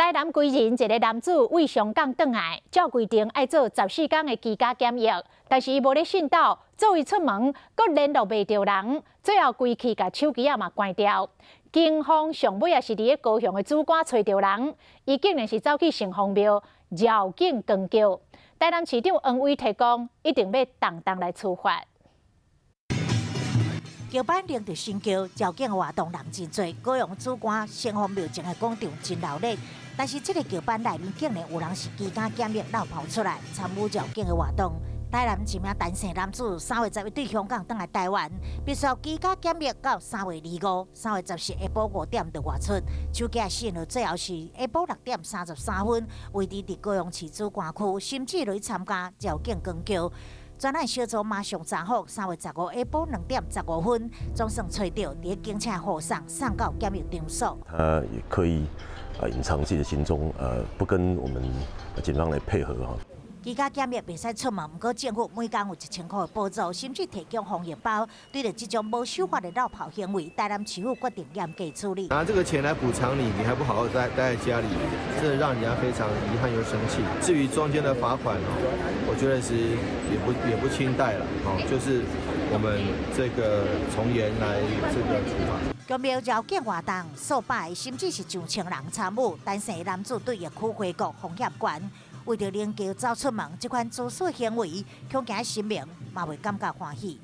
台南歸仁一个男子對香港轉來，照規定愛做14工的居家檢疫，但是伊無咧信守，做伊出門，閣聯絡袂著人，最後規氣共手機仔嘛關掉。警方上尾也是佇咧高雄的主館揣著人，伊竟然是走去城隍廟繞境扛轎。台南市長黃偉提講，一定欲重重來處罰。橋板連著新橋，繞境活動人真濟，高雄梓官城隍廟前的廣場真鬧熱。但是這个轎班內面竟然有人是居家檢疫落跑出來參與繞境的活動。台南一名陳姓男子3月11對香港轉來台灣，必須居家檢疫到3月25、3月14下晡5點就外出。手機訊號最後是下晡6點33分，維持佇高雄市梓官區，甚至來參加繞境扛轎。專案小組馬上查獲，3月15下晡2點15分，總算揣著佇警車護送送到檢疫場所。他也刻意啊隱藏自己的行蹤，不跟我們警方來配合哈。居家檢疫袂使出門，毋過政府每工有1000箍的補助，甚至提供防疫包。對著這種無守法的落跑行為，台南市府決定嚴格處理。拿這個錢來補償你，你還不好好待待在家裡，這讓人家非常遺憾又生氣。至於中間的罰款哦，我覺得是也不輕待了，哦，就是我們這個從嚴來這個處罰。宮廟繞境活動數百甚至是上千人參與，陳姓男子對疫區回國風險懸。為著能夠走出門，這款自私行為，恐驚神明嘛袂感覺歡喜。